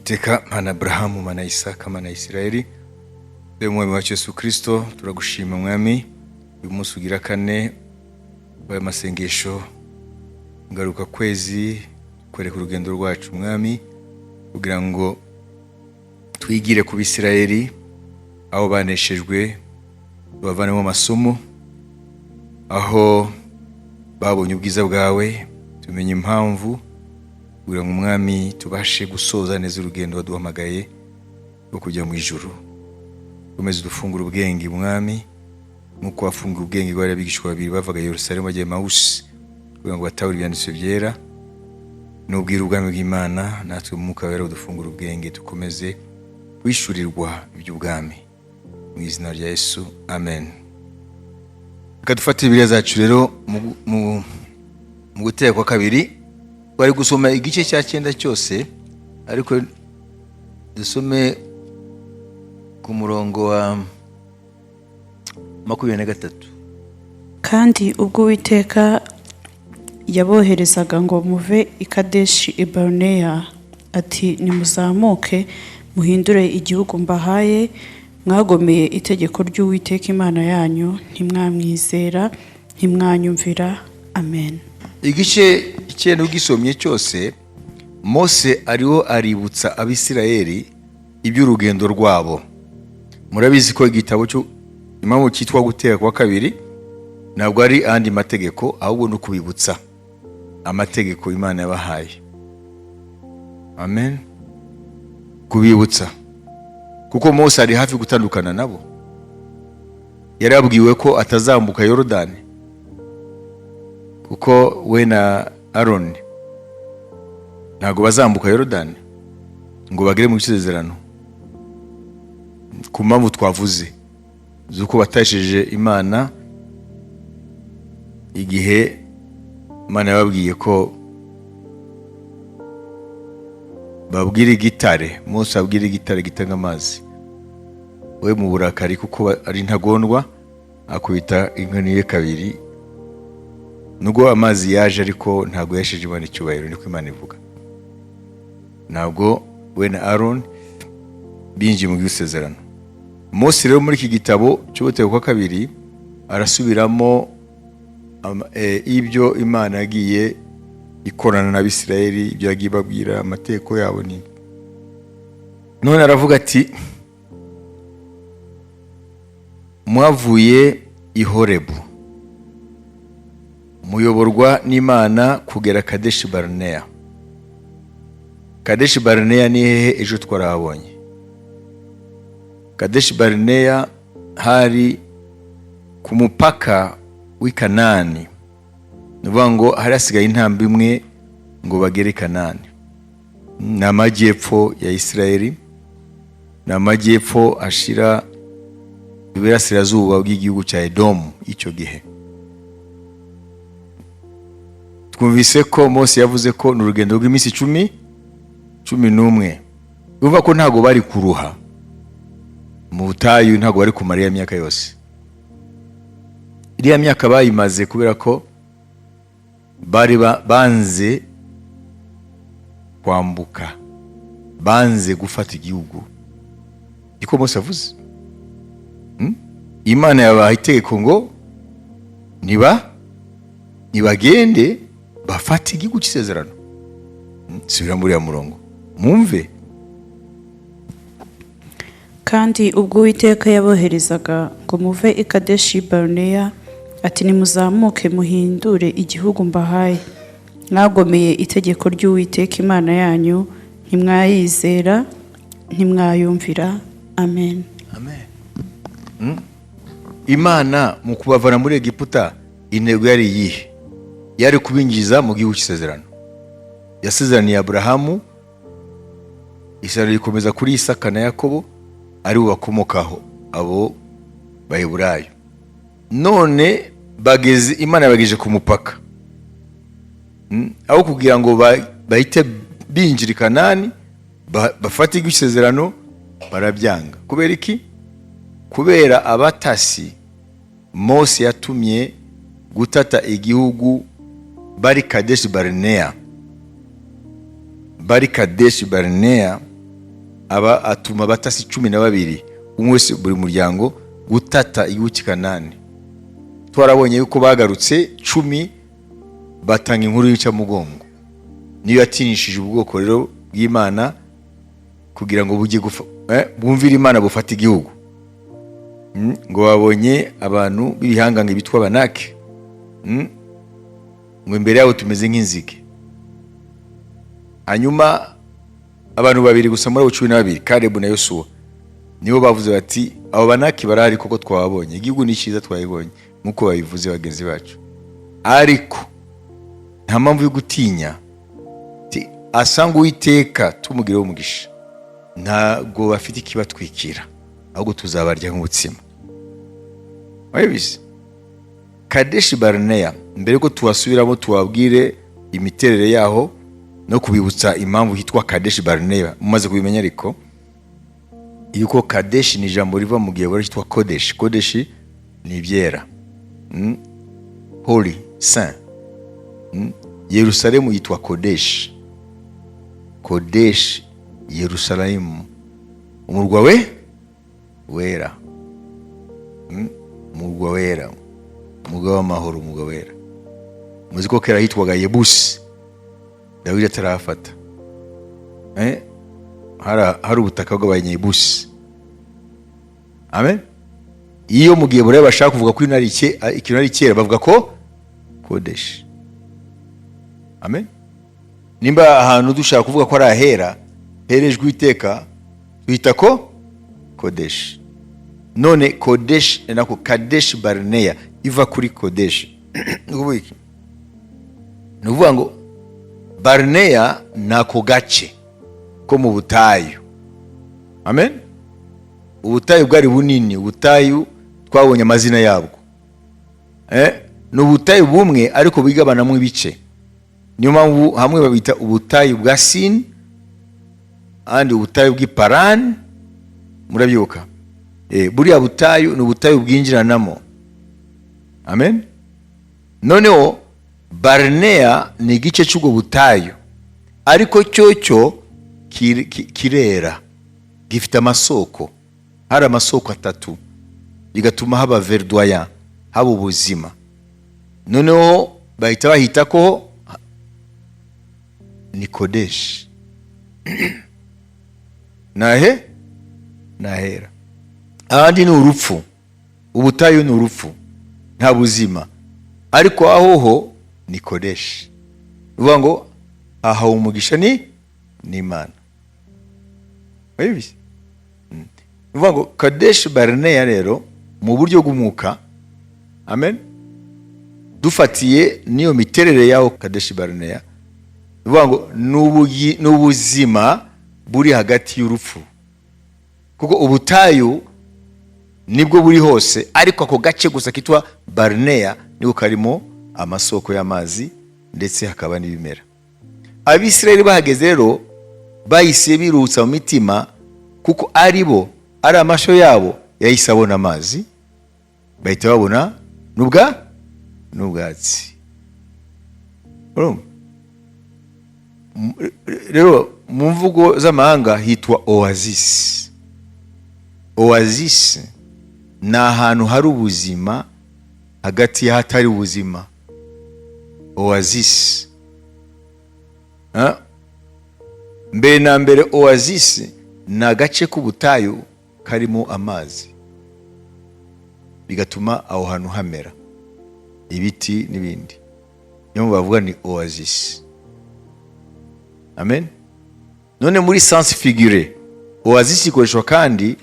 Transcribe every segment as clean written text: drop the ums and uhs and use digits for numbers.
Iteka Mana Aburahamu, Mana Isaka, Mana Isirayeli, dore Umwami wacu Yesu Kristo, turagushima Mwami, uyu munsi ugira kane w'aya masengesho ngaruka kwezi, kwereka urugendo rwacu Mwami, kugira ngo twigire ku Bisirayeli aho baneshejwe, tubavanemo amasomo, aho babonye ubwiza bwawe, tumenye impamvu, kugira ngo Umwami tubashe gusoza neza urugendo waduhamagaye rwo kujya mu ijuru. Komeza udufungure ubwenge Mwami, nk'uko wafunguye ubwenge bw'abari abigishwa babiri bavaga i Yerusalemu bagiye Emawusi, kugira ngo batahure ibyanditswe byera n'ubwira ubwami bw'Imana. Natwe mu Mwuka Wera udufungure ubwenge, dukomeze kwishyurirwa iby'ubwami, mu izina rya Yesu, amen. Reka dufate Bibiliya zacu rero mu Gutera kwa Kabiri. Bari gusoma igice cya 9 cyose, ariko dusome ku murongo wa 23. Kandi ubwo Uwiteka yaboherezaga ngo muve i Kadeshi i Baruneya, ati: "Nimuzamuke muhindure igihugu mbahaye," mwagomeye itegeko ry'Uwiteka Imana yanyu, ntimwamwizera, ntimwanyumvira. Amen. Igice 9 ugisomye cyose, Mose ariho aributsa Abisirayeli iby'urugendo rwabo. Murabizi ko igitabo cyo impamvu cyitwa Gutera kwa Kabiri ntabwo ari andi mategeko, ahubwo ni ukubibutsa amategeko Imana yabahaye. Amen. Kubibutsa kuko Mose ari hafi gutandukana nabo, yarabwiwe ko atazambuka Yorodani, kuko we na Aroni ntabwo bazambuka Yorodani ngo bagere mu isezerano, ku mpamvu twavuze z'uko batesheje Imana igihe Imana yababwiye ko babwira igitare, Mose abwira igitare gitanga amazi, we mu burakari kuko ari ntagondwa akubita inkoni ye kabiri. Nubwo amazi yaje, ariko ntabwo yasheje Imana icyubahiro, niko Imana ivuga. Ntabwo we na Aaron binjiye mu isezerano. Mose rero muri iki gitabo cy'Ubuteko kwa Kabiri arasubiramo ibyo Imana yagiye ikorana n'Abisirayeli, ibyo yagiye ibabwira, amategeko yabo. Ni none aravuga ati: "Mwavuye i Horebu, muyoborwa n'Imana kugera Kadeshi Baruneya." Kadeshi Baruneya ni hehe? Ejo twarahabonye. Kadeshi Baruneya hari ku mupaka w'i Kanani, ni ukuvuga ngo hari hasigaye intambwe imwe ngo bagere i Kanani. Ni amajyepfo ya Isirayeli, ni amajyepfo ashira iburasirazuba bw'igihugu cya Edomu. Icyo gihe twumvise ko Mose yavuze ko ni urugendo rw'iminsi 11. Urumva ko ntabwo bari kuruha mu butayu, ntabwo bari kumara iriya myaka yose. Iriya myaka bayimaze kubera ko bari banze kwambuka, banze gufata igihugu. Niko Mose avuze. Imana yabaha itegeko ngo nibagende bafate igihugu cy'isezerano. Subira muri uriya murongo mwumve. Kandi ubwo Uwiteka yaboherezaga ngo muve i Kadeshi Baruneya, ati: "Nimuzamuke muhindure igihugu mbahaye," mwagomeye itegeko ry'Uwiteka Imana yanyu, ntimwayizera, ntimwayumvira. Amen. Amen. Imana mu kubavana muri Egiputa intego yari iyihe? Yari kubinjiza mu gihugu cy'isezerano yasezeraniye Aburahamu, isezerano rikomeza kuri Isaka na Yakobo, ari bo bakomokaho abo Baheburayo. None bageze, Imana yabagejeje ku mupaka, aho kugira ngo bahite binjira i Kanani, bafate igihugu cy'isezerano, barabyanga. Kubera iki? Kubera abatasi Mose yatumye gutata igihugu bari Kadeshi Barinea, bari Kadeshi Barinea. Aba atuma abatasi 12, umwe wese buri muryango, gutata igihugu cy'i Kanani. Twarabonye yuko bagarutse 10, batanga inkuru y'incamugongo. Niyo yatinishije ubwoko rero bw'Imana kugira ngo bujye bwumvire Imana, bufate igihugu. Ngo babonye abantu b'ibihangange bitwa Banaki, ngo imbere yabo tumeze nk'inzige. Hanyuma abantu babiri gusa muri abo 12, Kalebu na Yosuwa, nibo bavuze bati: "Abo Banaki barahari koko, twababonye, igihugu ni cyiza, twabibonye nk'uko babivuze bagenzi bacu, ariko nta mpamvu yo gutinya." Ati, asanga Uwiteka tumugireho umugisha, ntabwo bafite ikibatwikira, ahubwo tuzabarya nk'umutsima. Wabizi Kadeshi Baruneya, mbere yuko tuwasubiramo tubabwire imiterere yaho no kubibutsa impamvu hitwa Kadeshi Baruneya, mumaze kubimenya ariko yuko Kadeshi ni ijambo riva mu gihe cyitwa Kodeshi. Kodeshi ni ibyera, Holy, saint. Yerusalemu yitwa Kodeshi. Kodeshi, Yerusalemu, umurwa we wera. Umurwa wera, umurwa w'amahoro, umurwa wera. Muzi ko kera hitwaga Yebusi, Dawidi atarahafata. Hari ubutaka bw'Abanyebusi. Amen. Iyo mu gihe burayi bashaka kuvuga ko ikintu ari kera, bavuga ko Kodeshi. Amen. Nimba ahantu dushaka kuvuga ko ari ahera herejwe Iteka, tuhita ko Kodeshi. None Kodeshi nako Kadeshi Barneya iva kuri Kodeshi. Ni ukuvuga iki? Ni ukuvuga ngo Barneya ni ako gace ko mu butayu. Amen. Ubutayu bwari bunini, ubutayu twabonye amazina yabwo. Ni ubutayu bumwe ariko bwigabanamo ibice. Niyo mpamvu hamwe babita ubutayu bwa Sini, ahandi ubutayu bw'iparani. Murabyibuka? Buriya butayu ni ubutayu bwinjiranamo. Amen. Noneho Barneya ni igice cy'ubwo butayu, ariko cyo kirera, gifite amasoko. Hari amasoko atatu, bigatuma haba verdoyant, haba ubuzima. Noneho bahita bahita ko ni Kodeshi, nahe nahera. Ahandi ni urupfu, ubutayu ni urupfu, nta buzima, ariko aho ho ni Kodeshi. Bivuga ngo ahawe umugisha ni n'Imana. Urabizi? Bivuga ngo Kadeshi Barineya rero mu buryo bw'umwuka, amen, dufatiye n'iyo miterere yaho Kadeshi Barineya, bivuga ngo ni ubuzima buri hagati y'urupfu, kuko ubutayu nibwo buri hose, ariko ako gace gusa kitwa Barineya niko karimo amasoko y'amazi ndetse hakaba n'ibimera. Abisirayeli bahageze rero bahise birutsa mu mitima, kuko ari bo, ari amasho yabo yahise abona amazi, bahita babona n'ubwatsi. Urumva? Rero mu mvugo z'amahanga hitwa oasis. Oasis ni ahantu hari ubuzima hagati y'ahatari ubuzima. Oasis. Ha? Mbere na mbere oasis ni agace k'ubutayu karimo amazi, bigatuma aho hantu hamera ibiti n'ibindi. Niyo mpamvu bavuga ni oasis. Amen. None muri sens figuré, oasis ikoreshwa kandi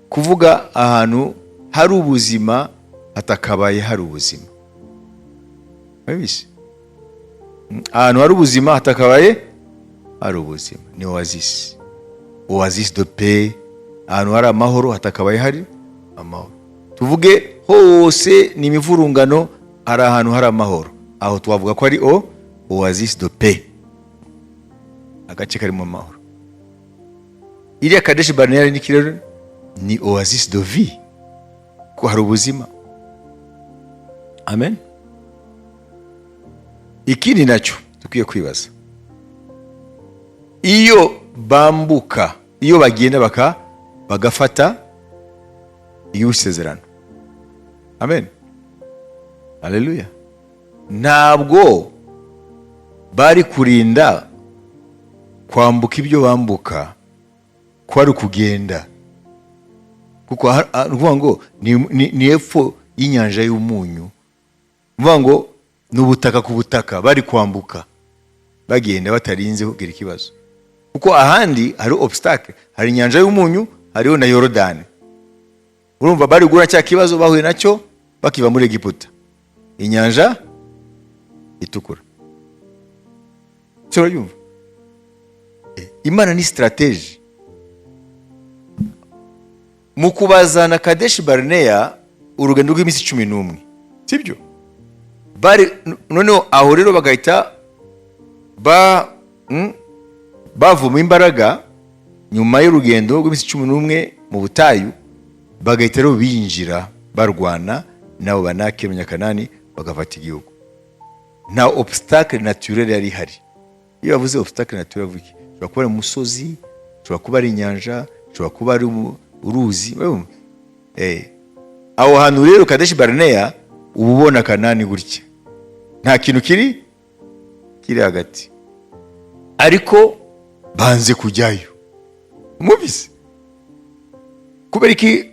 kuvuga ahantu hari ubuzima hatakabaye hari ubuzima. Urabizi? Ahantu hari ubuzima hatakabaye hari ubuzima ni oasis. Oasis de paix, ahantu hari amahoro hatakabaye hari amahoro. Tuvuge hose ni imivurungano, hari ahantu hari amahoro, aho twavuga ko ari oasis de paix, agace karimo amahoro. Iriya Kadeshi Barinea ni rero ni oasis de vie, ko hari ubuzima. Amen. Ikindi nacyo dukwiye kwibaza, iyo bambuka Iyo bagenda bagafata igihugu cy'isezerano. Amen, haleluya. Ntabwo bari kurinda kwambuka ibyo bambuka, ko ari ukugenda, kuko ni ukuvuga ngo ni epfo y'inyanja y'umunyu, ni ukuvuga ngo ni ubutaka ku butaka bari kwambuka bagenda batarinze kugira ikibazo, kuko ahandi hari obstacle, hari inyanja y'umunyu, hariho na Yorodani. Urumva bari guhura cya kibazo bahuye nacyo bakiva muri Egiputa, inyanja itukura. Urabyumva? Imana ni stratège mu kubazana Kadeshi Barineya, urugendo rw'iminsi 11, sibyo? Bari noneho aho rero bagahita bavoma imbaraga nyuma y'urugendo rw'iminsi 11 mu butayu, bagahita rero binjira barwana n'abo Banaki b'Abanyakanani, bagafata igihugu. Nta obstacle naturel yari ihari. Iyo bavuze obstacle naturel bavuga iki? Ushobora kuba ari umusozi, ushobora kuba ari inyanja, ushobora kuba ari uruzi, urumva? Aho hantu rero Kadeshi Barineya, uba ubona Kanani gutya, nta kintu kiri hagati, ariko banze kujyayo. Mubise kubera iki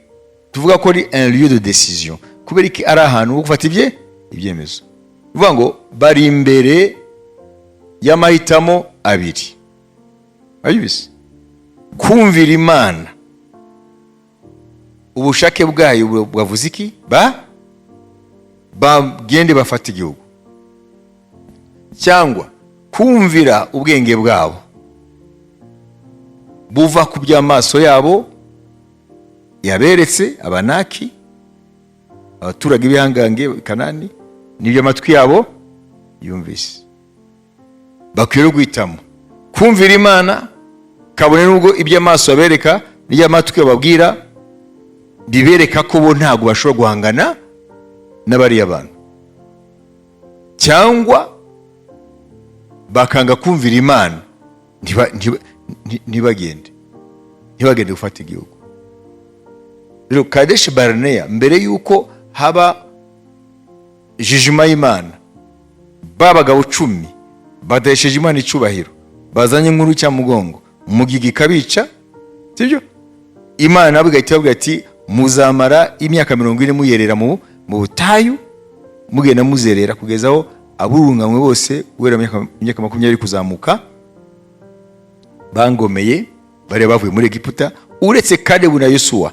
tuvuga ko ari un lieu de décision? Kubera iki ari ahantu ho gufata ibyemezo? Bivuga ngo bari imbere y'amahitamo abiri. Ayibise kumvira Imana, ubushake bwayo bwavuze iki? Bagende bafata igihugu, cyangwa kumvira ubwenge bwabo buva ku by'amaso yabo yaberetse Abanaki, abaturage b'ibihangange Kanani, n'ibyo amatwi yabo yumvise. Bakwiye guhitamo kumvira Imana, kabone n'ubwo iby'amaso abereka n'iby'amatwi bababwira bibereka ko bo ntabwo bashobora guhangana n'abariya bantu, cyangwa bakanga kumvira Imana, ntibagende gufata igihugu. Rero Kadeshi Barineya, mbere y'uko haba jugement y'Imana, ba bagabo 10 badahesheje Imana icubahiro, bazanye inkuru cyamugongo, mugiga ikabica, sibyo? Imana nabwo igahita ibabwira ati: "Muzamara imyaka 40 muyerera mu butayu, mugenda muzerera kugeza aho aburungamwe bose guhera mu myaka 20 kuzamuka bangomeye, bari bavuye muri Egiputa, uretse Kalebu na Yosuwa,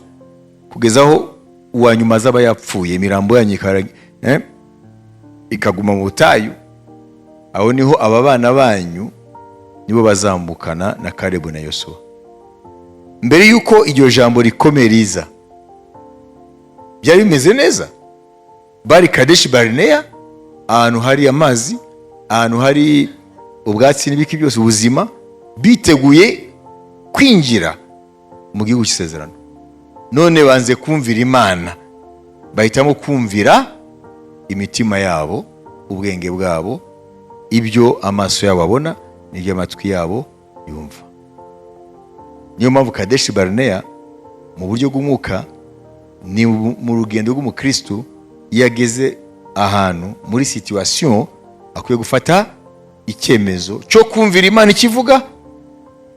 kugeza aho uwa nyuma azaba yapfuye, imirambo yanyu ikaguma mu butayu. Aho niho aba bana banyu nibo bazambukana na Kalebu na Yosuwa." Mbere y'uko iryo jambo rikomeye riza, byari bimeze neza. Bari Kadeshi Barineya, ahantu hari amazi, ahantu hari ubwatsi n'ibiki byose, ubuzima, biteguye kwinjira mu gihugu cy'isezerano. None banze kumvira Imana, bahitamo kumvira imitima yabo, ubwenge bwabo, ibyo amaso yabo abona n'ibyo amatwi yabo yumva. Niyo mpamvu Kadeshi Barineya mu buryo bw'umwuka ni mu rugendo rw'umukristu, iyo ageze ahantu muri situation akwiye gufata icyemezo cyo kumvira Imana ikivuga,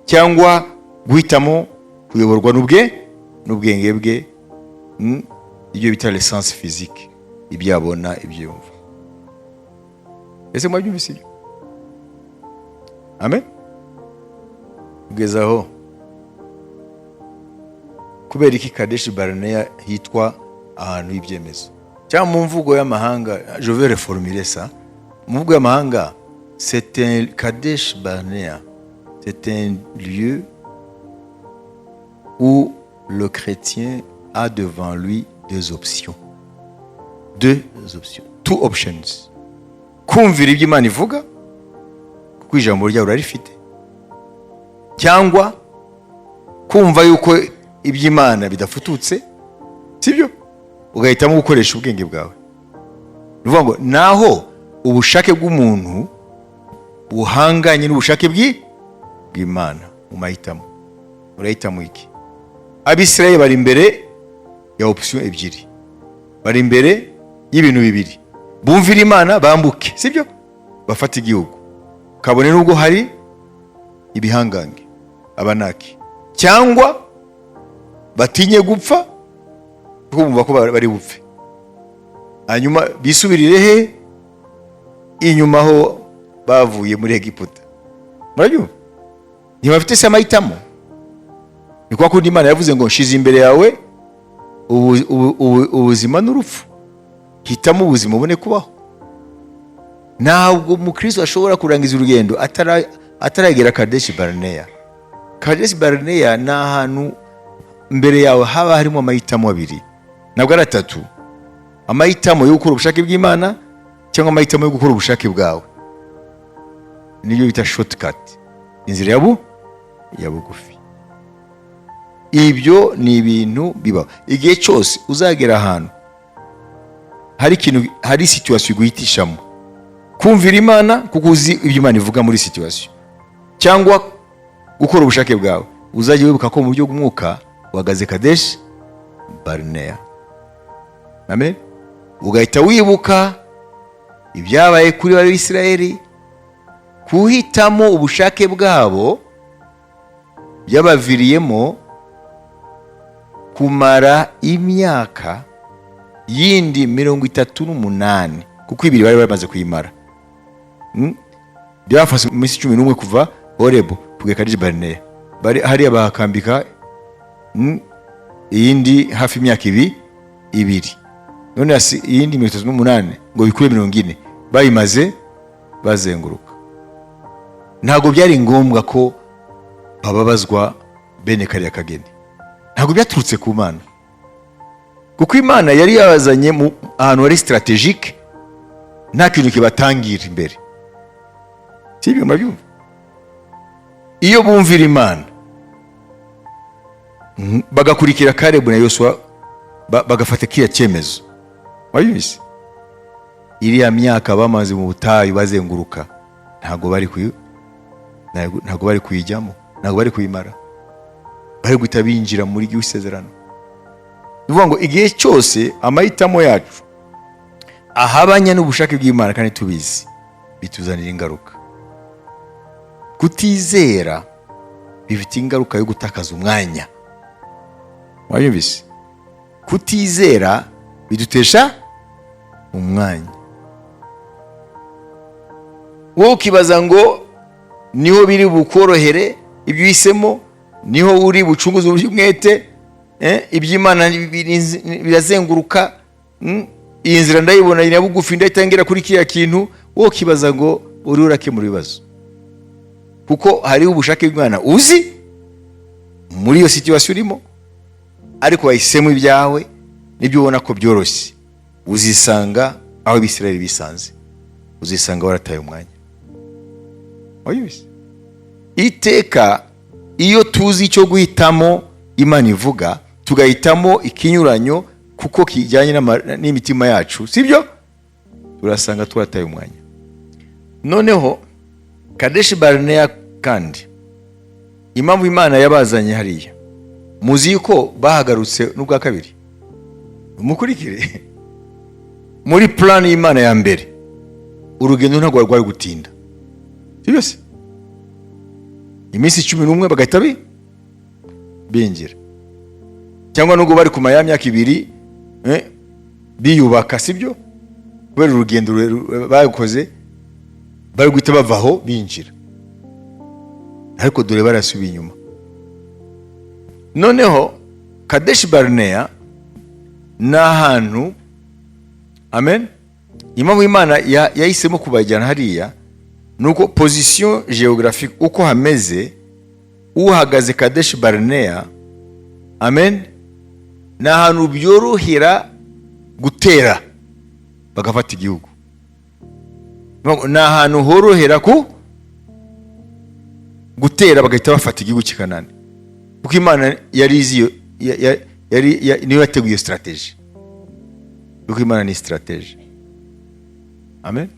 cyangwa guhitamo kuyoborwa n'ubwenge bwe, ibyo bita les sens physiques, ibyo abona, ibyo yumva. Ese mwabyumvise ibyo? Amen. Kugeza aho, kubera iki Kadeshi Barineya hitwa ahantu h'ibyemezo? Cyangwa mu mvugo y'amahanga, je vais reformuler ça, mu mvugo y'amahanga, c'est un Kadesh Barnea, c'est un lieu où le chrétien a devant lui deux options, deux options, two options: kumvira ibyo Imana ivuga, kuko ijambo ryawe urarifite, cyangwa kumva yuko iby'Imana bidafututse, sibyo, ugahitamo gukoresha ubwenge bwawe. Ni ukuvuga ngo naho ubushake bw'umuntu buhanganye n'ubushake bw'Imana mu mahitamo. Urahitamo iki? Abisirayeli bari imbere ya option ebyiri, bari imbere y'ibintu bibiri: bumvira Imana bambuke, sibyo, bafata igihugu kabone n'ubwo hari ibihangange, Abanaki, cyangwa batinye gupfa kuko bumva ko bari bupfe, hanyuma bisubirire he? Inyuma aho bavuye muri Egiputa. Murabyumva? Ntibafite se amahitamo? Ni kwa kundi Imana yavuze ngo: "Nshize imbere yawe ubuzima n'urupfu, hitamo ubuzima ubone kubaho." Ntabwo umukristo ashobora kurangiza urugendo ataragera Kadeshi Barineya. Kadeshi Barineya ni ahantu mbere yawe haba harimo amahitamo abiri, ntabwo ari atatu: amahitamo yo gukora ubushake bw'Imana cyangwa amahitamo yo gukora ubushake bwawe. Nibyo bita shortcut, inzira ya bugufi. Ibyo ni ibintu bibaho. Igihe cyose uzagera ahantu hari ikintu, hari situation iguhitishamo kumvira Imana kuko uzi ibyo Imana ivuga muri situation, cyangwa gukora ubushake bwawe, uzajya wibuka ko mu buryo bw'umwuka uhagaze Kadeshi Barineya. Amen. Ugahita wibuka ibyabaye kuri Abisirayeli. Kuhitamo ubushake bwabo byabaviriyemo kumara imyaka yindi 38, kuko ibiri bari bamaze kuyimara. Byafashe iminsi 11 kuva Horebu kugera Kadeshi Barineya. Bari hariya bahakambika iyindi hafi imyaka ibiri. None iyindi 38 ngo bikure 40 bayimaze bazenguruka. Ntabwo byari ngombwa ko bababazwa bene kariya kageni. Ntabwo byaturutse ku Mana, kuko Imana yari yabazanye mu ahantu hari stratégique, nta kintu kibatangira imbere. Si ibyo? Murabyumva? Iyo bumvira Imana, bagakurikira Karebu na Yosuwa, bagafata kiriya cyemezo, wabizi, iriya myaka bamaze mu butayu bazenguruka ntabwo bari kuyijyamo, ntabwo bari kuyimara, bari guhita binjira muri gihugu isezerano. Ni ukuvuga ngo igihe cyose amahitamo yacu ahabanye n'ubushake bw'Imana kandi tubizi, bituzanira ingaruka. Kutizera bifite ingaruka yo gutakaza umwanya. Wabyumvise? Kutizera bidutesha umwanya. Wowe ukibaza ngo niho biri bukorohere, ibyo uhisemo niho uri bucunguze umwete, iby'Imana birazenguruka, iyi nzira ndayibona ni bugufi, ndahita ngera kuri kiriya kintu. Wowe ukibaza ngo uri urakemura ibibazo, kuko hariho ubushake bw'Imana uzi muri iyo situation urimo, ariko wahisemo ibyawe nibyo ubona ko byoroshye. Uzisanga aho Abisirayeli bisanze, uzisanga warataye umwanya. Wabizi? Iteka iyo tuzi icyo guhitamo Imana ivuga, tugahitamo ikinyuranyo kuko kijyanye n'imitima yacu, sibyo, turasanga twataye umwanya. Noneho Kadeshi Barineya kandi, impamvu Imana yabazanye hariya, muzi yuko bahagarutse n'ubwa kabiri. Mukurikire, muri plan y'Imana ya mbere urugendo ntabwo rwari gutinda, sibyo se? Iminsi 11 bagahita binjira, cyangwa nubwo bari kumara ya myaka 2 biyubaka, sibyo, kubera urugendo bakoze, bari guhita bavaho binjira. Ariko dore barasubiye inyuma. Noneho Kadeshi Barineya ni ahantu, amen, impamvu Imana yahisemo kubajyana hariya ni uko position géographique, uko hameze, uhagaze Kadeshi Barineya, amen, ni ahantu byorohera gutera bagafata igihugu. Ni ahantu horohera ku gutera bagahita bafata igihugu cy'i Kanani, kuko Imana yari izi iyo niyo yateguye iyo stratégie, kuko Imana ni stratégie. Amen.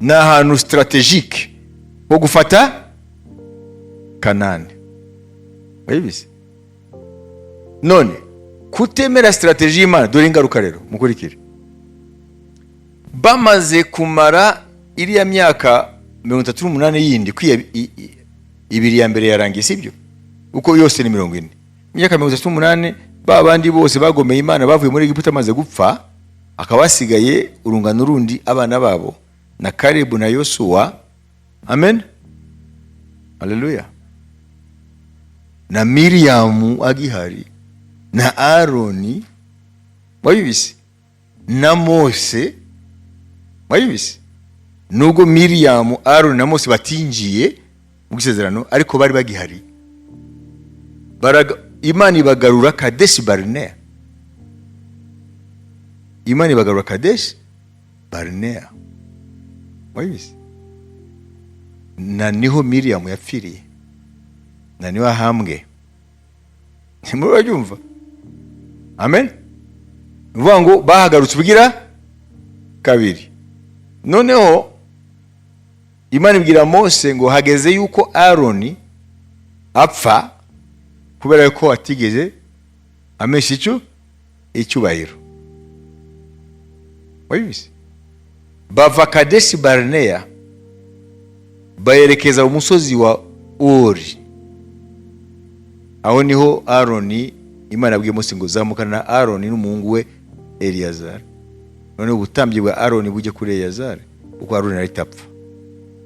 Ni ahantu stratégique ho gufata Kanani. Wabizi? None kutemera stratégie y'Imana, dore ingaruka rero, mukurikire. Bamaze kumara iriya myaka 38 yindi, kwiya ibiri ya mbere yarangiye, sibyo? Uko yose ni 40. Imyaka 38, ba bandi bose bagomeye Imana bavuye muri Egiputa amaze gupfa, akaba hasigaye urungano rundi, abana babo na Kalebu na Yosuwa, amen, haleluya, na Miriyamu agihari, na Aroni, wabibise, na Mose, wabibise. Nubwo Miriyamu, Aroni na Mose batinjiye mu isezerano, ariko bari bagihari. Imana ibagarura Kadeshi Barinea. Imana ibagarura Kadeshi Barinea, wabibise, na niho Miriyamu yapfiriye, na niho ahambwe. Ntimurabyumva? Amen. Ni ukuvuga ngo bahagarutse ubwira kabiri. Noneho Imana ibwira Mose ngo hageze yuko Aroni apfa kubera ko atigeze amesha icyo icyubahiro. Wabibise? Bava Kadeshi Barinea bayerekeza umusozi wa Ori. Aho niho Aroni, Imana yabwiye Mose ngo zamukana na Aroni n'umuhungu we Eliyazari, noneho ubutambyi bwa Aroni bujye kuri Eliyazari, kuko Aroni arahita apfa.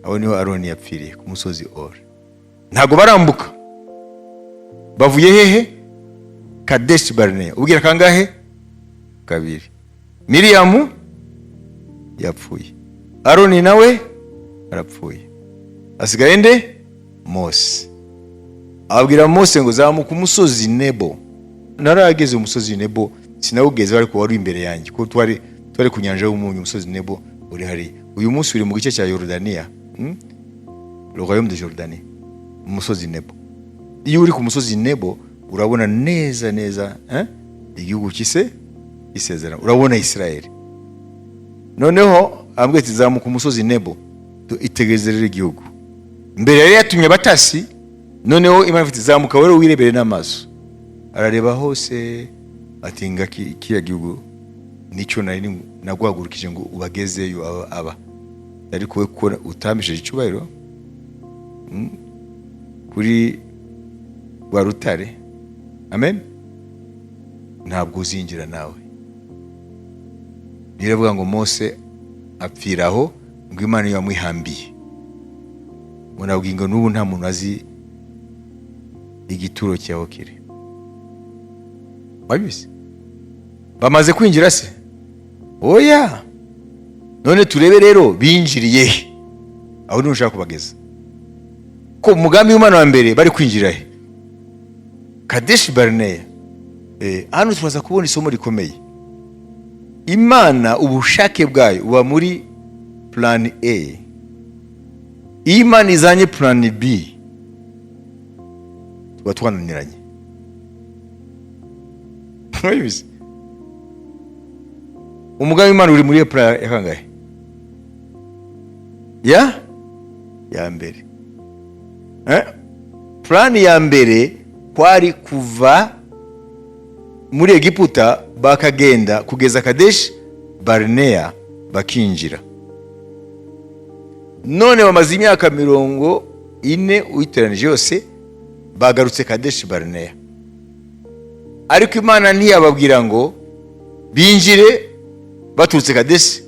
Aho niho Aroni yapfiriye, ku musozi Ori. Ntabwo barambuka. Bavuye hehe? Kadeshi Barinea. Ubwira kangahe? Kabiri. Miriyamu yapfuye, Aroni nawe arapfuye, asigaye nde? Mose. Abwira Mose ngo zamuka umusozi Nebo. Narageze umusozi Nebo, sinawugeze ariko wari imbere yanjye, kuko twari ku nyanja y'Umunyu. Umusozi Nebo uri hariya, uyu munsi uri mu gice cya Yorodaniya, Le royaume de Jordanie. Umusozi Nebo, iyo uri ku musozi Nebo urabona neza neza, eh? Igihugu kise isezerano, urabona Israel. Noneho ambwira ati zamuka umusozi Nebo, itegereze rero igihugu. Mbere yari yatumye abatasi, noneho Imana ifite zamuka rero wirebere n'amaso. Arareba hose, ati nga kiriya gihugu nicyo nari naguhagurukije ngo ubagezeyo aba ariko we ko utambishije icyubahiro kuri rwa rutare, amen, ntabwo uzinjira nawe. Biravuga ngo Mose apfira aho, ngo Imana yamwihambiye, ngo nabwiye ngo n'ubu nta muntu azi igituro cyaho kiri. Wabizi? Bamaze kwinjira se? Oya. None turebe rero binjiriye he? Aho niho ushaka kubageza, ko umugambi w'Imana wa mbere bari kwinjira he? Kadeshi Barinea. Hano turaza kubona isomo rikomeye. Imana ubushake bwayo buba muri plan A. Iyo Imana izanye plan B, tuba twananiranye. Murabizi? Umugambi w'Imana uri muri plan ya kangahe? Ya mbere, eh? Plan ya mbere kwari kuva muri Egiputa bakagenda kugeza Kadeshi Barinea, bakinjira. None bamaze imyaka 40 uyiteranije yose, bagarutse Kadeshi Barinea, ariko Imana ntiyababwira ngo binjire baturutse Kadeshi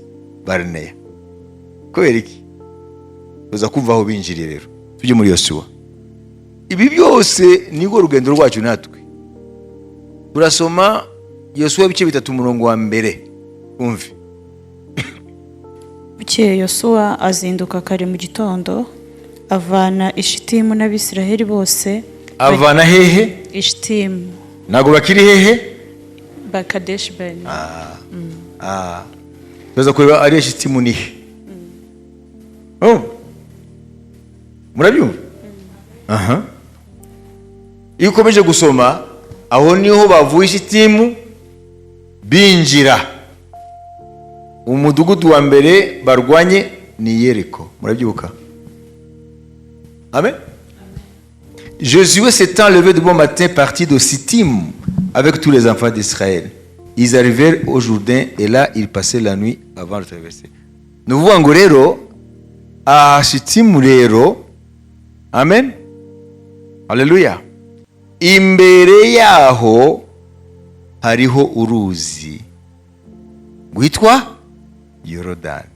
Barinea. Kubera iki? Tuza kumva aho binjiriye. Rero tujye muri Yosuwa. Ibi byose nirwo rugendo rwacu natwe. Turasoma Yosuwa ibice 3, umurongo wa 1, umve. Bukeye Yosuwa azinduka kare mu gitondo, avana i Shitimu n'Abisiraheli bose. Avana hehe? I Shitimu. Ntabwo bakiri hehe? Bakadeshi Barinea. Ah, tuza kureba ariya Shitimu ni he. Oh. Murabyumva? Aha, iyo ukomeje gusoma, aho niho bavuye Shitimu binjira. Umudugudu wa mbere barwanye ni Yeriko, murabyibuka? Amen. Josué s'étant levé de bon matin, partit de Sittim avec tous les enfants d'Israël. Ils arrivèrent au Jourdain et là, ils passaient la nuit avant de traverser. Ni ukuvuga ngo rero aha Shitimu rero, amen, haleluya, imbere yaho hariho uruzi rwitwa Yorodani.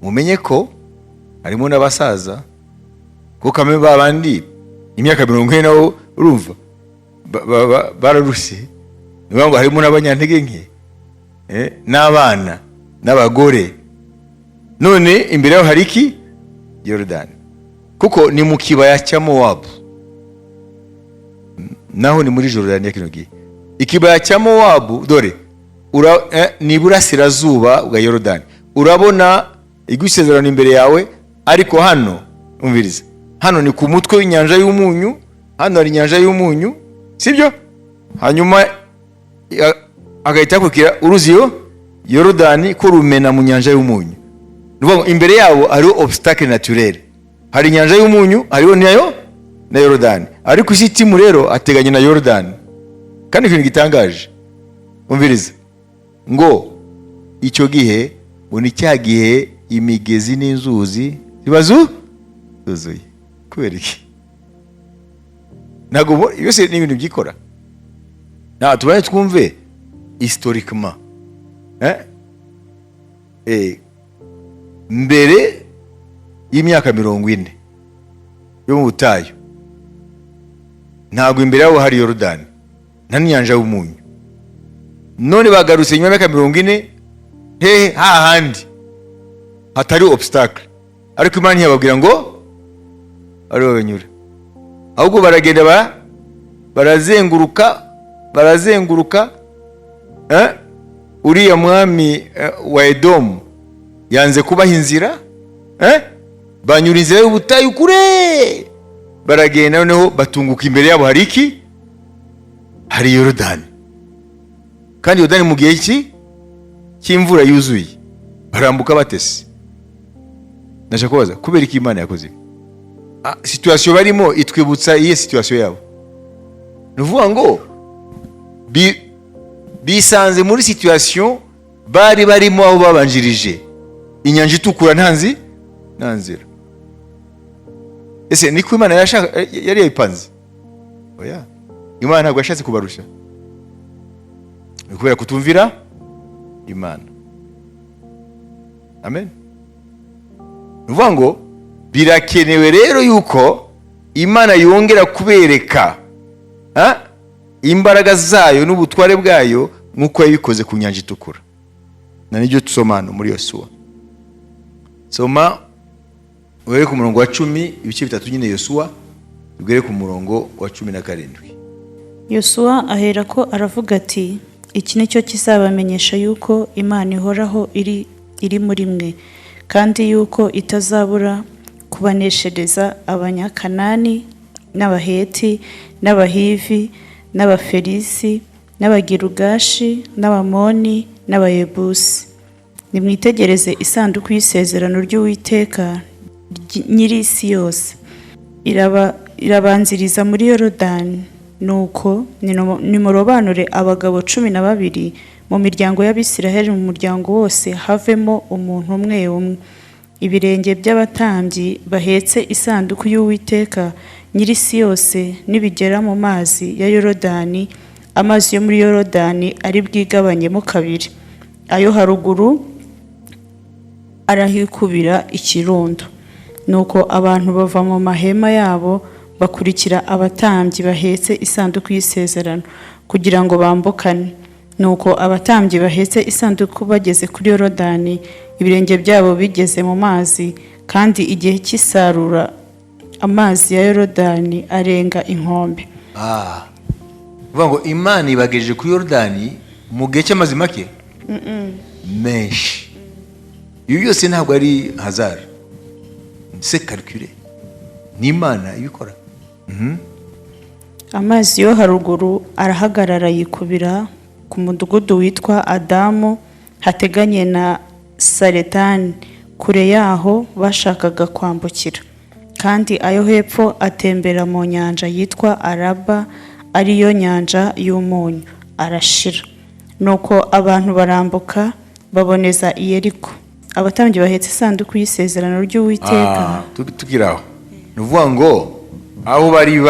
Mumenye ko harimo n'abasaza, kuko kamwe ba bandi imyaka 40 nabo urumva bararushye. Ni ukuvuga ngo harimo n'abanyantege nke, n'abana n'abagore. None imbere yaho hari iki? Yorodani, kuko ni mu kibaya cya Mowabu, naho ni muri Jorodani. Kino gihe ikibaya cya Mowabu, dore ni iburasirazuba bwa Yorodani. Urabona igusezerano imbere yawe, ariko hano umviriza, hano ni ku mutwe w'inyanja y'Umunyu. Hano hari inyanja y'Umunyu, sibyo? Hanyuma agahita hakurikira uruzi yo Yorodani, ko rumena mu nyanja y'Umunyu. Ni ukuvuga ngo imbere yabo hariho obstacle naturelle, hari inyanja y'Umunyu, hariho nayo na Yorodani. Ariko Isitimu rero ateganye na Yorodani. Kandi ikintu gitangaje, umviriza, ngo icyo gihe ngo ni cya gihe imigezi n'inzuzi ziba zuzuye. Kubera iki? Ntabwo byose ni ibintu byikora. Nta tubaye twumve historiquement, eh? Mbere y'imyaka 40 yo mu butayu, ntabwo imbere yabo hari Yorodani, nta n'inyanja y'Umunyu. None bagarutse nyuma y'imyaka 40, hehe? Hahandi hatari obstacle. Ariko Imana ntiyababwira ngo aribo banyura, ahubwo baragenda barazenguruka, barazenguruka. Uriya mwami wa Edomu yanze kubaha inzira, banyura inzira y'ubutayu kure, baragenda. Noneho batunguka imbere yabo hari iki? Hari Yorodani. Kandi Yorodani mu gihe cy'imvura yuzuye, barambuka batese. Ndashaka kubaza, kubera iki Imana yakoze ibi? Situation barimo itwibutsa iyihe situation yabo? Ni ukuvuga ngo bisanze muri situation bari barimo aho babanjirije inyanja itukura, nta nzira. Ese niko Imana yari yabipanze? Oya, Imana ntabwo yashatse kubarusha. Ni kubera kutumvira Imana. Amen. Ni ukuvuga ngo birakenewe rero yuko Imana yongera kubereka, ha? Imbaraga zayo n'ubutware bwayo nk'uko yabikoze ku nyanja itukura. Na nibyo tusoma hano muri Yosuwa. Soma uhere ku murongo wa 10, ibice bitatu nyine Yosuwa, tugere ku murongo wa 17. Yosuwa aherako aravuga ati: "Iki ni cyo kizabamenyesha yuko Imana ihoraho iri muri mwe, kandi yuko itazabura kubaneshereza Abanyakanani n'Abaheti n'Abahivi n'Abaferisi n'Abagirugashi n'Abamoni n'Abayebusi. Nimwitegereze, isanduku y'isezerano ry'Uwiteka nyir'isi yose irabanziriza muri Yorodani. Nuko nimurobanure abagabo 12 mu miryango y'Abisiraheli, mu muryango wose havemo umuntu umwe umwe. Ibirenge by'abatambyi bahetse isanduku y'Uwiteka nyir'isi yose nibigera mu mazi ya Yorodani, amazi yo muri Yorodani ari bwigabanyemo kabiri, ayo haruguru arahikubira ikirundo." Nuko abantu bava mu mahema yabo, bakurikira abatambyi bahetse isanduku y'isezerano kugira ngo bambukane. Nuko abatambyi bahetse isanduku bageze kuri Yorodani, ibirenge byabo bigeze mu mazi, kandi igihe cy'isarura amazi ya Yorodani arenga inkombe. Uvuga ngo Imana ibagejeje kuri Yorodani mu gihe cy'amazi make menshi. Ibi byose ntabwo ari hasard, c'est calculé, ni Imana ibikora. Amazi yo haruguru arahagarara, yikubira ku mudugudu witwa Adamu hateganye na Saretani, kure yaho bashakaga kwambukira. Kandi ayo hepfo atembera mu nyanja yitwa Araba, ariyo Nyanja y'Umunyu, arashira. Nuko abantu barambuka, baboneza i Yeriko. Abatambyi bahetse isanduku y'isezerano ry'Uwiteka. Ah, tukiri aho, ni ukuvuga ngo aho bari,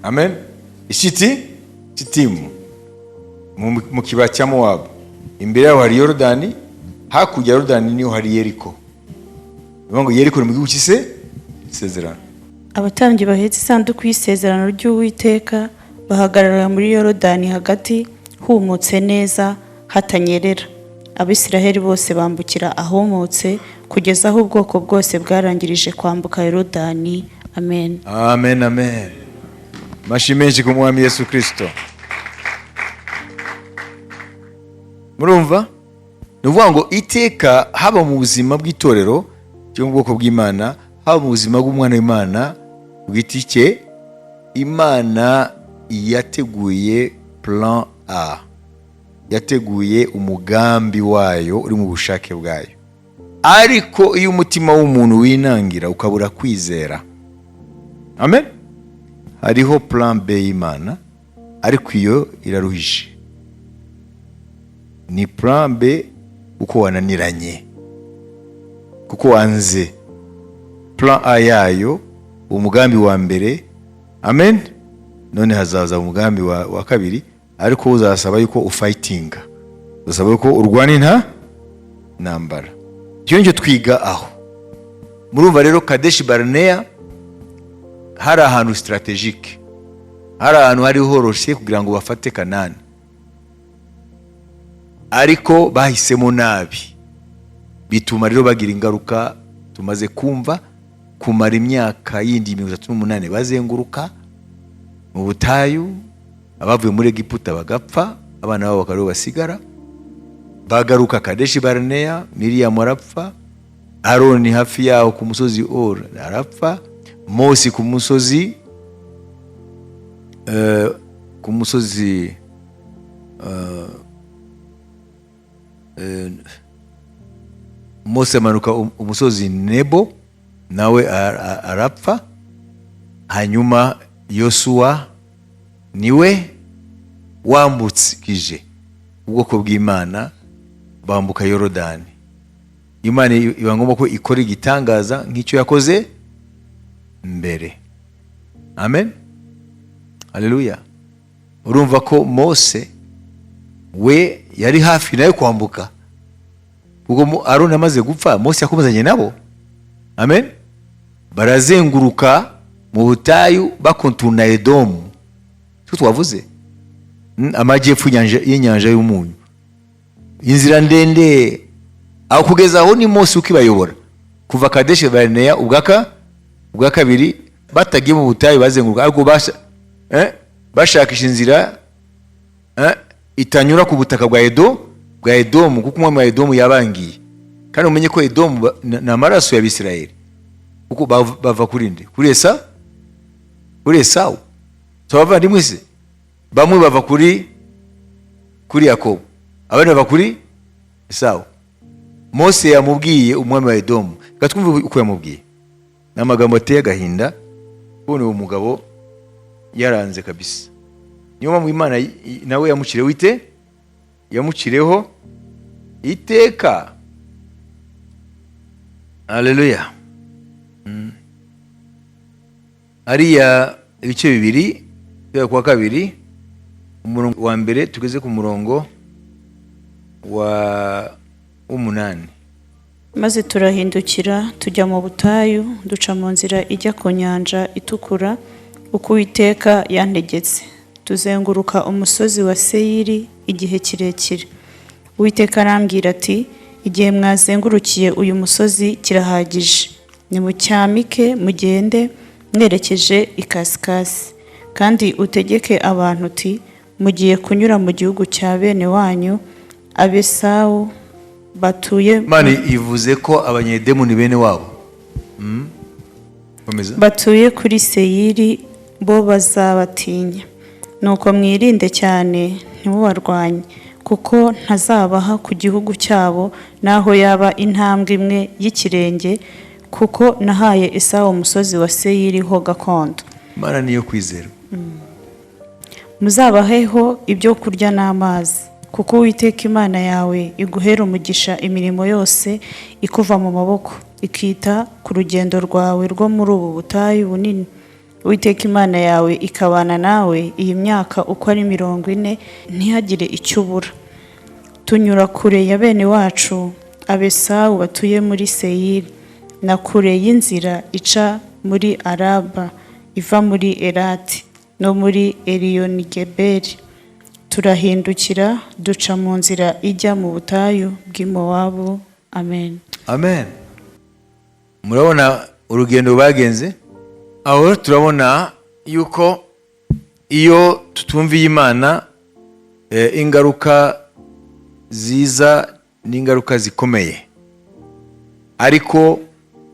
amen, ishiti Shitimu mu kibaya cya Mowabu, imbere yaho hari Yorodani, hakurya ya Yorodani niho hari Yeriko. Ni ukuvuga ngo Yeriko ni mu gihugu cy'ise isezerano. Abatambyi bahetse isanduku y'isezerano ry'Uwiteka bahagarara muri Yorodani hagati, humutse neza, hatanyerera. Abisiraheli bose bambukira ahumutse, kugeza aho ubwoko bwose bwarangirije kwambuka Yorodani. Amen. Amen, amen. Mashi menshi ku Mwami Yesu Kristo. Murumva, ni ukuvuga ngo iteka, haba mu buzima bw'itorero cyo mu bwoko bw'Imana, haba mu buzima bw'umwana w'Imana ku giti cye, Imana yateguye plan A, yateguye umugambi wayo uri mu bushake bwayo. Ariko iyo umutima w'umuntu winangira, ukabura kwizera, amen, hariho plan B y'Imana, ariko iyo iraruhije. Ni plan B kuko wananiranye, kuko wanze plan A yayo, umugambi wa mbere. Amen. None hazaza umugambi wa kabiri, ariko uzasaba yuko ufightinga, uzasaba yuko urwana intambara. Icyo nicyo twiga aho. Murumva rero, Kadeshi Barinea hari ahantu stratégique, hari ahantu hari horoshye kugira ngo bafate Kanani, ariko bahisemo nabi, bituma rero bagira ingaruka tumaze kumva, kumara imyaka yindi 38 bazenguruka mu butayu, abavuye muri Egiputa bagapfa, abana babo bakaba aribo basigara. Bagaruka Kadeshi Barinea, Miriyamu arapfa, Aroni hafi yaho ku musozi Or arapfa, Mose ku musozi Mose amanuka umusozi Nebo, nawe arapfa. Hanyuma Yosuwa niwe wambukije ubwoko bw'Imana, bambuka Yorodani. Imana iba ngombwa ko ikora igitangaza nk'icyo yakoze mbere. Amen, haleluya. Urumva ko Mose we yari hafi nawe kwambuka, kuko Aroni amaze gupfa, Mose yakomezanye nabo. Amen. Barazenguruka mu butayu, bacontourna Edomu, siko twavuze? Amajyepfo y'inyanja y'Umunyu, inzira ndende aho. Kugeza aho ni Mose ukibayobora kuva Kadeshi Barinea ubwa kabiri. Batagiye mu butayu bazenguruka, ariko bashakisha inzira itanyura ku butaka bwa Edomu, kuko umwami wa Edomu yabangiye. Kandi umenye ko Edomu ni amaraso y'Abisirayeli, kuko bava kuri nde? Kuri Esawu. So abavandimwe se, bamwe bava kuri Yakobo, abandi bava kuri Esawu. Mose yamubwiye umwami wa Edomu. Reka twumve uko yamubwiye. Ni amagambo ateye agahinda kubona uwo mugabo yaranze kabisa. Niyo mpamvu Imana nawe yamucireho ite yamucireho iteka. Haleluya. Hariya ibice 2, guhera kuwa kabiri, umurongo wa mbere, tugeze ku murongo wa w'umunani. Maze turahindukira tujya mu butayu, duca mu nzira ijya ku Nyanja Itukura, uko Uwiteka yantegetse. Tuzenguruka umusozi wa Seyiri igihe kirekire. Uwiteka arambwira ati: "Igihe mwazengurukiye uyu musozi kirahagije. Nimucyamike mugende mwerekeje ikasikasi. Kandi utegeke abantu uti: 'Mugiye kunyura mu gihugu cya bene wanyu Abesawu batuye Imana ivuze ko Abanyedemu ni bene wabo. Komeza. Batuye kuri Seyiri, bo bazabatinya. Nuko mwirinde cyane, ntimubarwanye, kuko ntazabaha ku gihugu cyabo, naho yaba intambwe imwe y'ikirenge. Kuko nahaye Esawu umusozi wa Seyiri ho gakondo. Imana niyo kwizerwa. Muzabaheho ibyo kurya n'amazi, kuko Uwiteka Imana yawe iguhera umugisha imirimo yose ikuva mu maboko, ikita ku rugendo rwawe rwo muri ubu butayu bunini. Uwiteka Imana yawe ikabana nawe iyi myaka uko ari 40, ntihagire icyo ubura. Tunyura kure ya bene wacu Abesawu batuye muri Seyiri, na kure y'inzira ica muri Araba iva muri Elati no muri Eliyonigeberi, turahindukira duca mu nzira ijya mu butayu bw'i Mowabu. Amen. Amen. Murabona urugendo bagenze aho. Rero turabona yuko iyo tutumviye Imana, ingaruka ziza n'ingaruka zikomeye. Ariko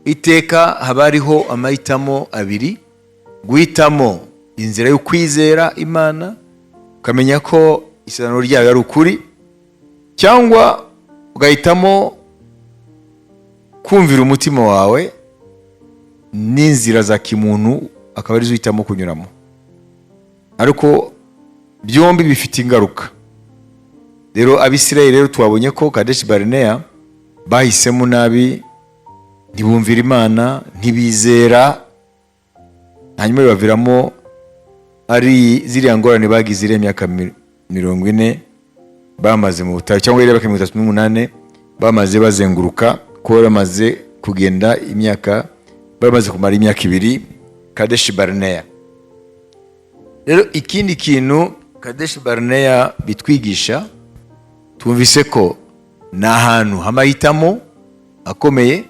iteka haba hariho amahitamo abiri: guhitamo inzira yo kwizera Imana, ukamenya ko isezerano ryayo ari ukuri, cyangwa ugahitamo kumvira umutima wawe n'inzira za kimuntu, akaba arizo uhitamo kunyuramo. Ariko byombi bifite ingaruka. Rero Abisirayeli rero twabonye ko Kadeshi Barineya bahisemo nabi, ntibumvira Imana, ntibizera, hanyuma bibaviramo ari ziriya ngorane bagize, iriya myaka 40 bamaze mu butayu, cyangwa iriya myaka 38 bamaze bazenguruka, ko bari bamaze kugenda imyaka, bari bamaze kumara imyaka 2 Kadeshi Barineya. Rero ikindi kintu Kadeshi Barineya bitwigisha, twumvise ko ni ahantu h'amahitamo akomeye.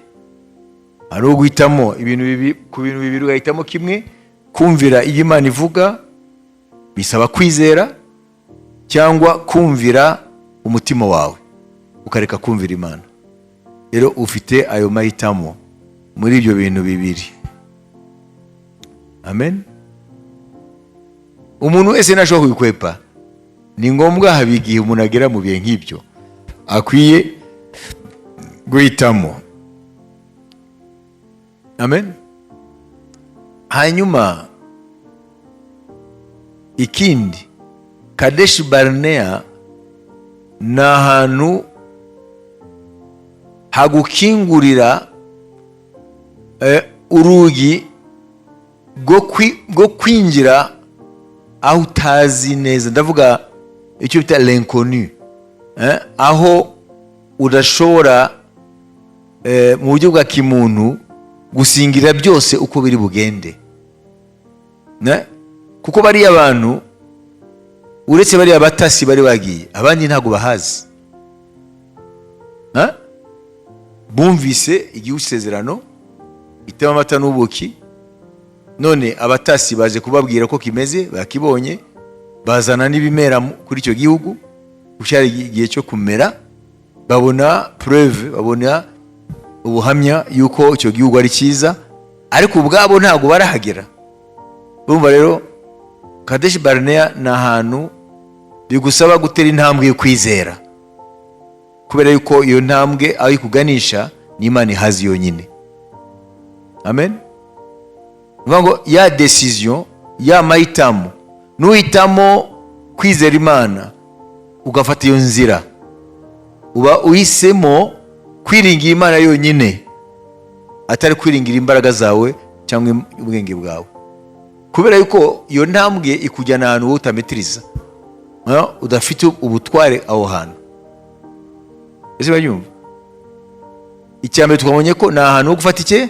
Hari uguhitamo ibintu bibiri, ku bintu bibiri ugahitamo kimwe: kumvira ibyo Imana ivuga bisaba kwizera, cyangwa kumvira umutima wawe ukareka kumvira Imana. Rero ufite ayo mahitamo muri ibyo bintu bibiri. Amen. Umuntu wese ntashobora kubikwepa. Ni ngombwa, haba igihe umuntu agera mu bihe nk'ibyo akwiye guhitamo. Amen. Hanyuma ikindi, Kadeshi Barinea ni ahantu hagukingurira urugi rwo kwinjira aho utazi neza. Ndavuga icyo bita l'inconnu, aho udashobora mu buryo bwa kimuntu gusingira byose uko biri bugende. Ne? Kuko bariya bantu, uretse bariya batasi bari bagiye, abandi ntabwo bahazi. Ha? Bumvise igihugu cy'isezerano itema amata n'ubuki, none abatasi baje kubabwira ko kimeze, bakibonye, bazana n'ibimera kuri icyo gihugu cyari igihe cyo kumera. Babona preuve, babona ubuhamya yuko icyo gihugu ari cyiza, ariko ubwabo ntabwo barahagera. Urumva rero, Kadeshi Barinea ni ahantu bigusaba gutera intambwe yo kwizera, kubera yuko iyo ntambwe aho ikuganisha ni Imana ihazi yonyine. Amen. Ni ukuvuga ngo ya décision, ya mahitamo, nuhitamo kwizera Imana ugafata iyo nzira, uba uhisemo kwiringira Imana yonyine, atari kwiringira imbaraga zawe cyangwa ubwenge bwawe, kubera yuko iyo ntambwe ikujyana ahantu wowe utametiriza, udafite ubutware aho hantu. Ese banyumva? Icya mbere twabonye ko ni ahantu ho gufata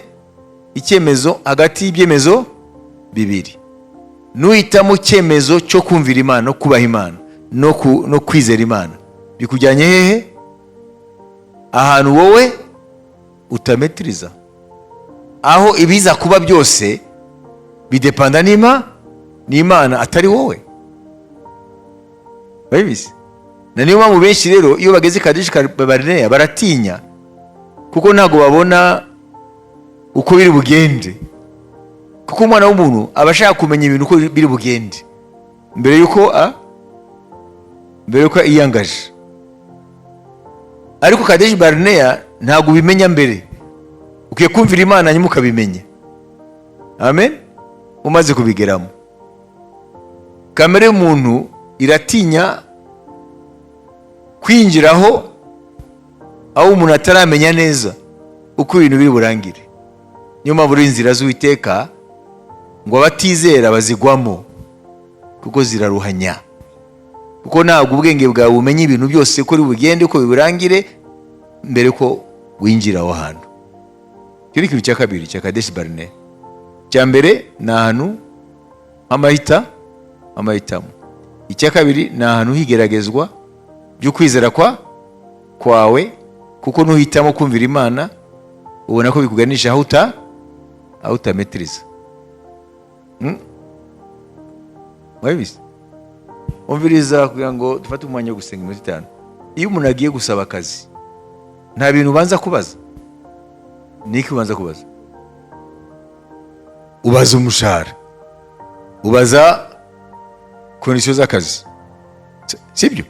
icyemezo hagati y'ibyemezo bibiri. Nuhitamo icyemezo cyo kumvira Imana no kubaha Imana no kwizera Imana, bikujyanye hehe? Ahantu wowe utametiriza, aho ibiza kuba byose bidepanda n'Imana, atari wowe. Babizi na niyo mpamvu benshi rero iyo bageze Kadeshi Barineya baratinya, kuko ntabwo babona uko biri bugende, kuko umwana w'umuntu aba ashaka kumenya ibintu uko biri bugende mbere yuko yiyangaje. Ariko Kadeshi Barineya ntabwo ubimenya mbere. Ukwiye kumvira Imana hanyuma ukabimenya. Amen. Umaze kubigeramo, kamere y'umuntu iratinya kwinjiraho aho umuntu ataramenya neza uko ibintu biri burangire. Niyo mpamvu uri inzira z'Uwiteka ngo abatizera bazigwamo, kuko ziraruhanya, kuko ntabwo ubwenge bwawe bumenya ibintu byose ko bugende, uko biburangire mbere ko winjira aho hantu. Icyo ni ikintu cya kabiri cya Kadeshi Barine. Icya mbere ni ahantu h'amahitamo. Icya kabiri ni ahantu higeragezwa by'ukwizera kwawe, kuko nuhitamo kumvira Imana ubona ko bikuganisha aho utametiriza. Mwabizi, umviriza, kugira ngo dufate umwanya wo gusenga iminota 5. Iyo umuntu agiye gusaba akazi, nta bintu ubanza kubaza. Niki ubanza kubaza? Ubaza umushahara, ubaza conditions z'akazi, sibyo?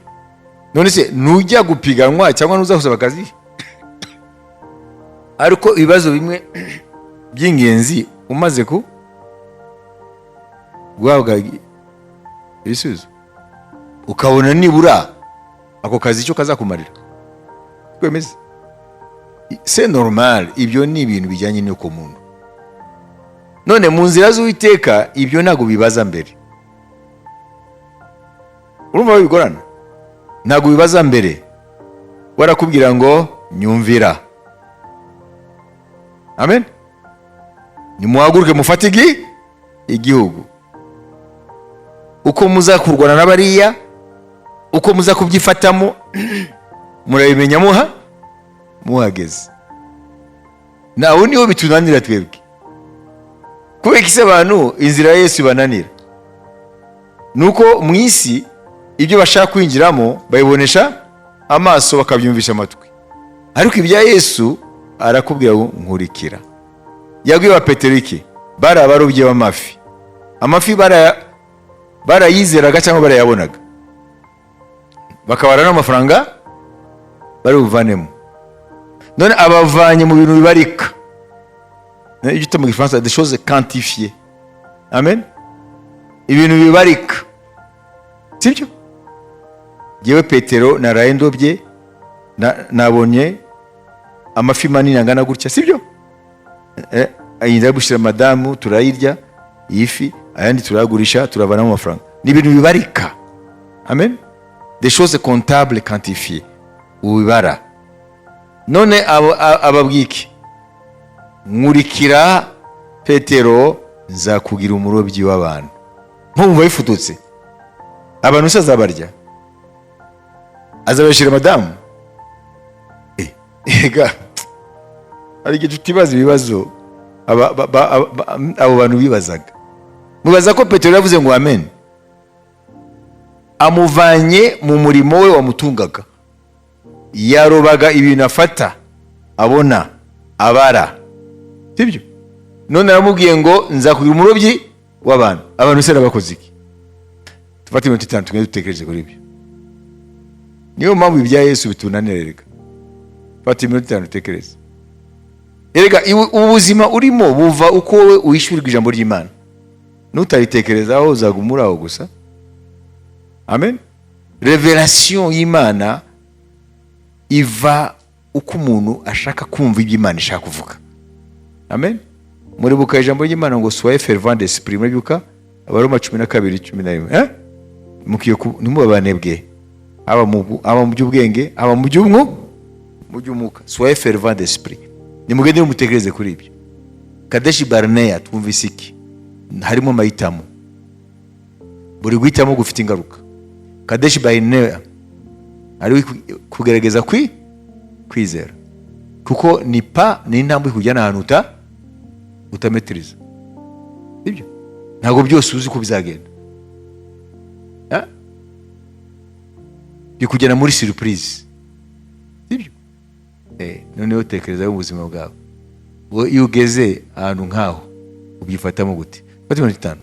None se nujya gupiganwa cyangwa nuza gusaba akazi, ariko ibibazo bimwe by'ingenzi umaze ku guhabwa ibisubizo, ukabona nibura ako kazi icyo kazakumarira, twemeze, c'est normal. Ibyo ni ibintu bijyanye n'uko muntu. None mu nzira z'Uwiteka ibyo ntabwo bibaza mbere. Urumva bigorana? Ntabwo bibaza mbere. Barakubwira ngo nyumvira. Amen. Nimuhaguruke mufate igihugu, uko muza kurwana na bariya, uko muza kubyifatamo murabimenya muhageze. Nawe niho bitunanira twebwe. Kubera isi abantu inzira ya Yesu ibananira nuko mu isi ibyo bashaka kwinjiramo babibonesha amaso, bakabyumvisha amatwi, ariko ibya Yesu arakubwira ngo nkurikira. Yabwiye ba Petero iki? Bari abarobyi b'amafi. Amafi barayizeraga cyangwa barayabonaga, bakabara n'amafaranga bari buvanemo. None abavanye mu bintu bibarika, ibyo bita mu Gifaransa des choses quantifiées. Amen. Ibintu bibarika, sibyo? Jyewe Petero naraye ndobye, nabonye amafi manini angana gutya, sibyo? Ayinda gushyira madamu, turayirya iyi fi, ayandi turayagurisha, turavanamo amafaranga. Ni ibintu bibarika. Amen. Des choses comptables, quantifiées, ubibara. None ababwiye iki? Nkurikira Petero, nzakugira umurobyi w'abantu. Nkumva bifututse. Abantu se azabarya, azabashyira madamu? Ega hari igihe tutibaza ibibazo abo bantu bibazaga. Mubaza ko Petero yavuze ngo amen. Amuvanye mu murimo we wamutungaga, yarobaga ibintu afata, abona, abara, sibyo? None aramubwiye ngo nzakugira umurobyi w'abantu. Abantu se bakoze iki? Dufate iminota 5 tugende dutekereze kuri ibyo. Niyo mpamvu ibya Yesu bitunanira. Reka fata iminota 5 utekereze. Erega ubuzima urimo buva uko wowe uhishurirwa ijambo ry'Imana. Nutaritekerezaho uzaguma uri aho gusa. Amen. Révélation y'Imana iva uko umuntu ashaka kumva ibyo Imana ishaka kuvuga. Amen. Muribuka ijambo ry'Imana ngo soyez fervent d'esprit? Muribuka Abaroma 12:11? Mukwiye ntimubabanebwe, haba mu by'ubwenge, haba mu by'umwuka. Soyez fervent d'esprit. Nimugende mutekereze kuri ibyo. Kadeshi Barneya twumvise iki? Harimo amahitamo, buri guhitamo gufite ingaruka. Kadeshi Barneya ari kugerageza kwizera, kuko ni pa ni intambwe ikujyana ahantu utametiriza. Sibyo? Ntabwo byose uzi uko bizagenda. Ah? Bikujyana muri surprise, sibyo? Noneho tekereza ubuzima bwawe. Wowe iyo ugeze ahantu nk'aho ubyifatamo gute? Fata iminota 5.